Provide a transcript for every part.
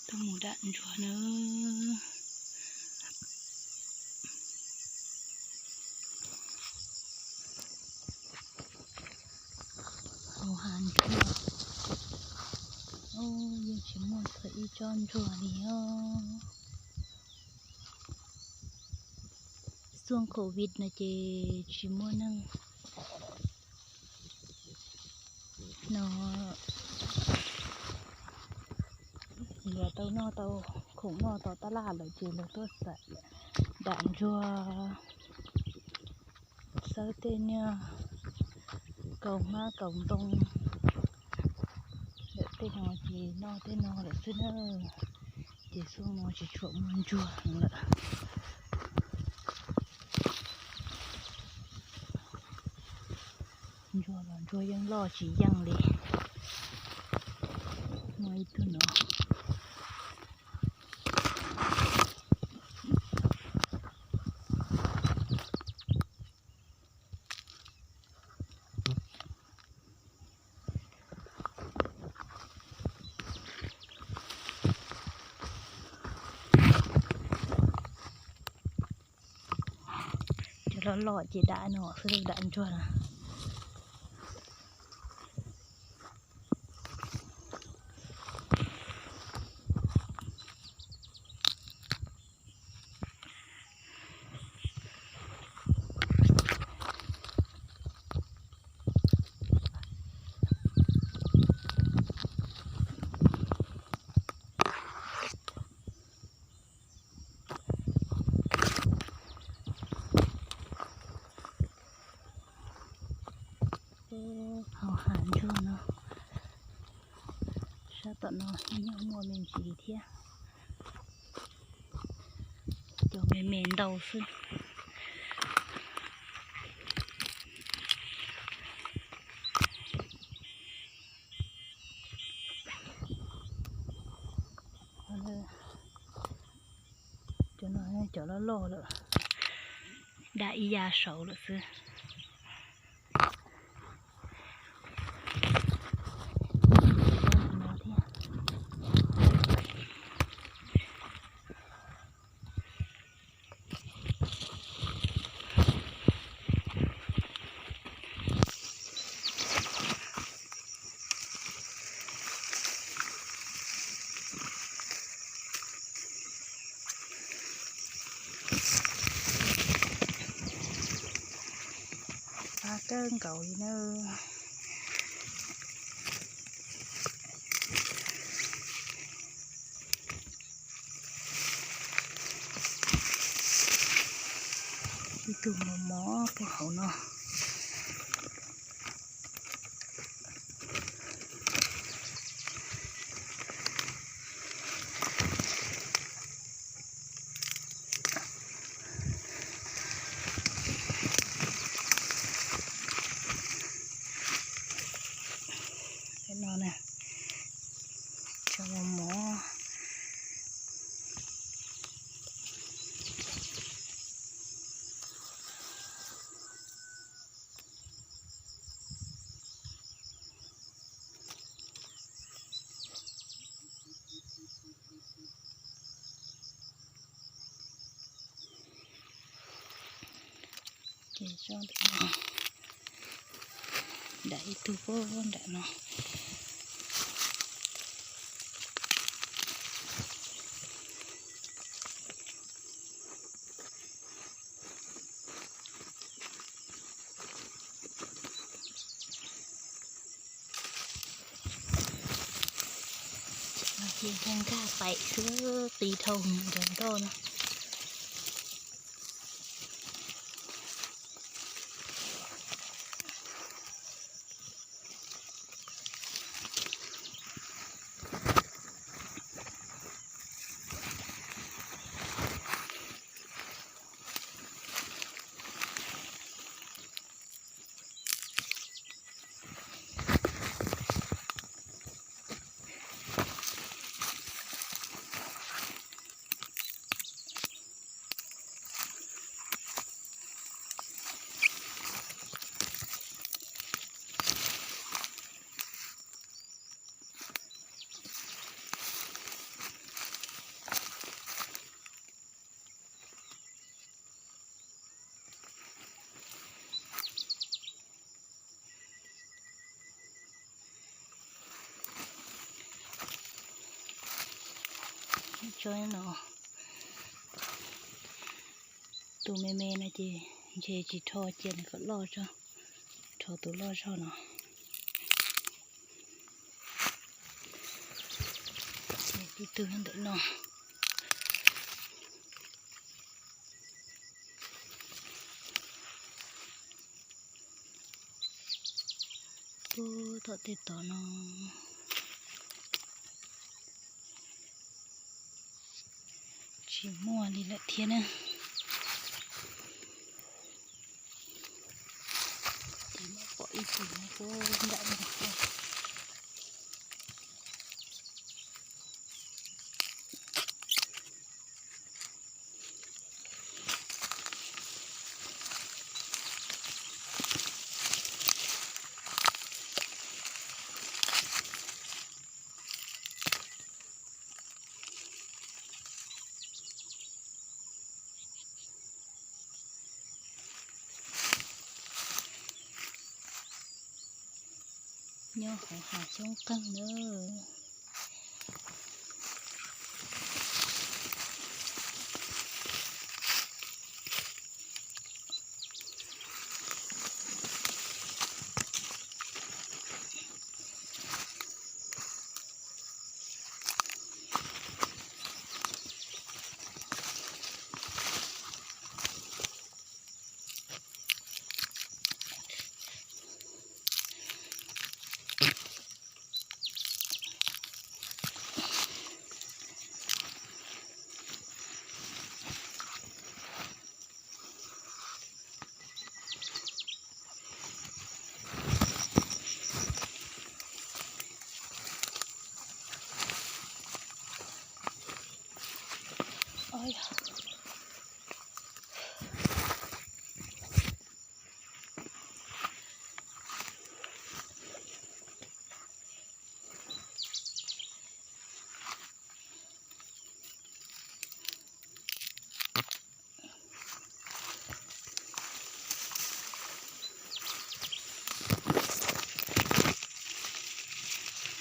Tuaj mus dam ntsuag na. Hauv hav ntsuag, yeej tsis muaj txog ib tsob ntsuag li os. Xuaj covid no ces tsis muaj neeg no, luag tau noj tau khoom noj tom tab laj lawm ces luag tuaj xam dam ntsuag, xawb tej niag kaus hmab kaus ntoo lawm tej no ces noj tej no lawm xwb na. Ces xyoo no tsis tshua muaj ntsuag lawm. Ntsuag los ntsuag yeej loj tsis yeej li. Muaj ib tug no. Cov loj loj ces dam no xwb, dam ntsuag na. Hauv hav ntsuag no, sab tom no nyob muaj me ntsis thiab, cov me me ntau xwb. Cov no cov loj loj lawm, dam ib yav saud lawm xwb. Qab kawg nkaus li na. Ib tug mos mos puag hauv no. Cov no na, cov mos mos. Ces tsob ntawm no, dam ib tug puag nram no. Ces nkag paim xwb, qis dhau mus nram ntoj no. tso no. Tus me me no ces ntshe tsis rho cia nws kom loj tso, rho tus loj zog no. Ces tib tug ntawm no. Puag tom tej tod no tsis muaj li lawm thiab na. Ces muab pom ib tug no puag nram no. Nyob hauv hav xyoob qeeg na.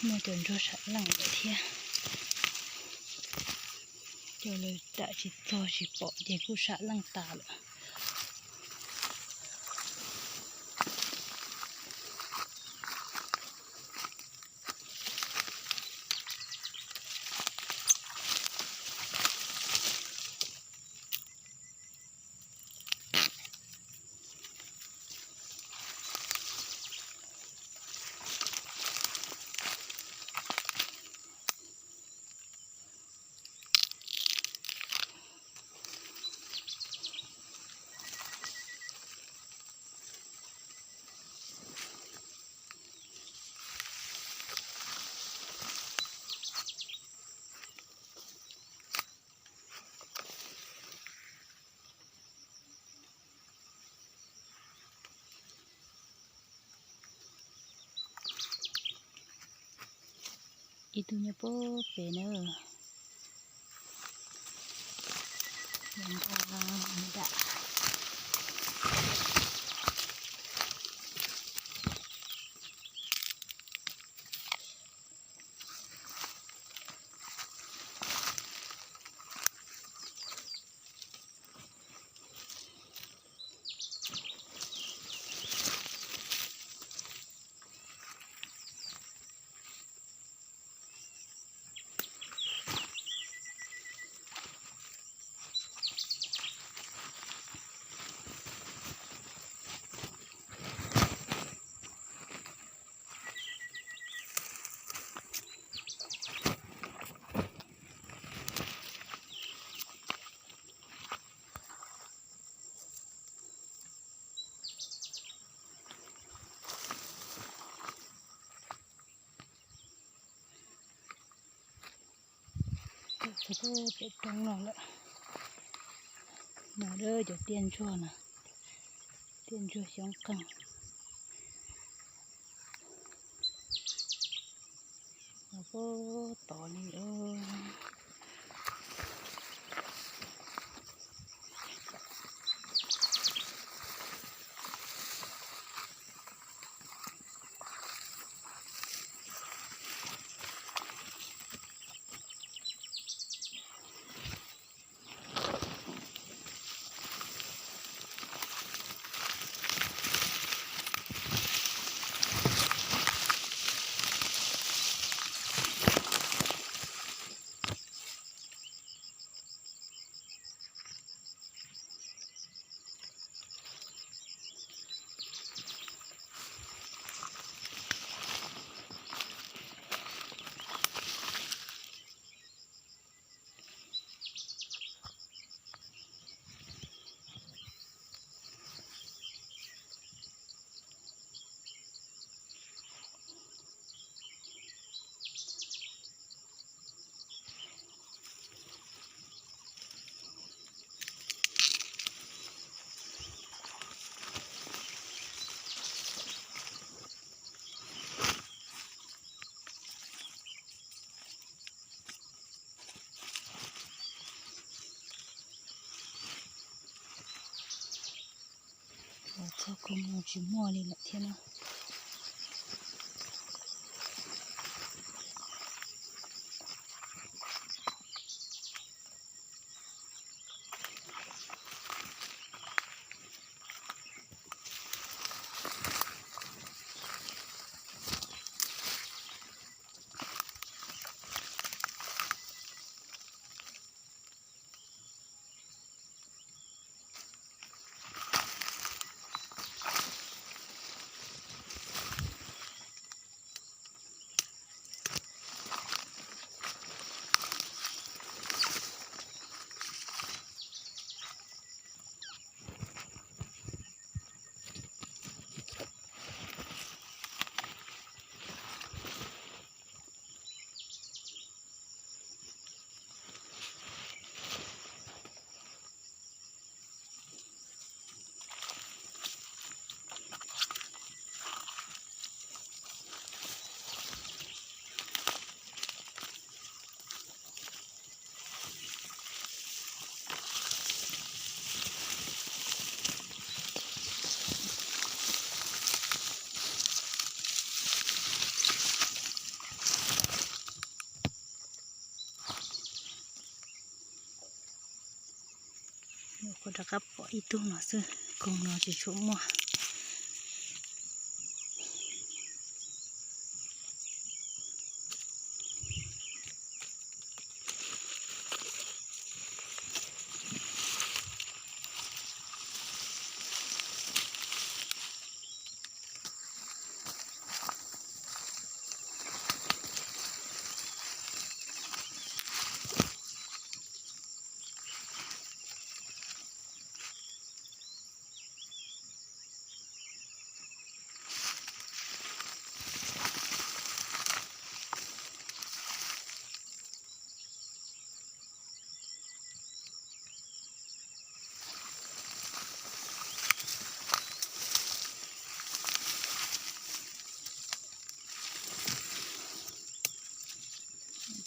Muaj cov ntsuag sam leej lawm thiab. Cov lawv ram tsis txog tsis pom ces kuj sam leej tas lawm. Ib tug nyob puag pem na. Txog pem roob no lawm. No cov tiaj ntsuag na, tiaj ntsuag xyoob qeeg. Los puag tod li. Tau koog no tsis muaj li lawm thiab na. Kuv rov qab pom ib tug no xwb, koog no tsis tshua muaj.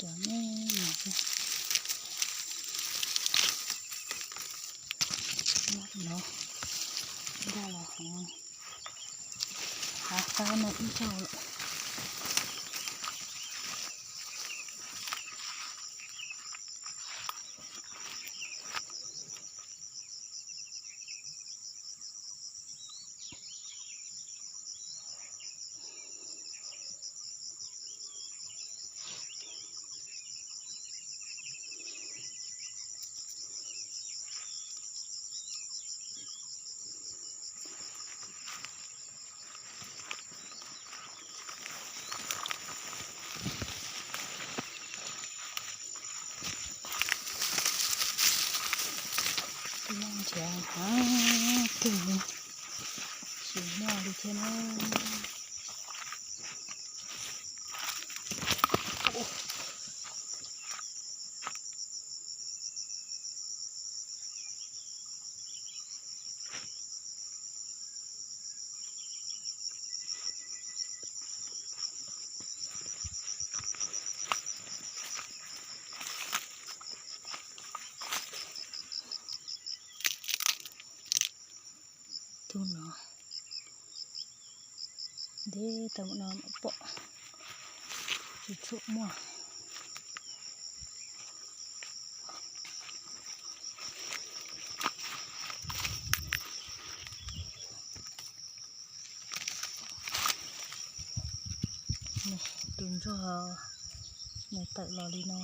Cov me no, no, da los hov, hav qab no ib zaug lawm. Nrhiav heev kawg li, tsis muaj li thiab na. Tug no ntev tau no mam pom, tsis tshua muaj. Tus ntsuag nws tawm los li no.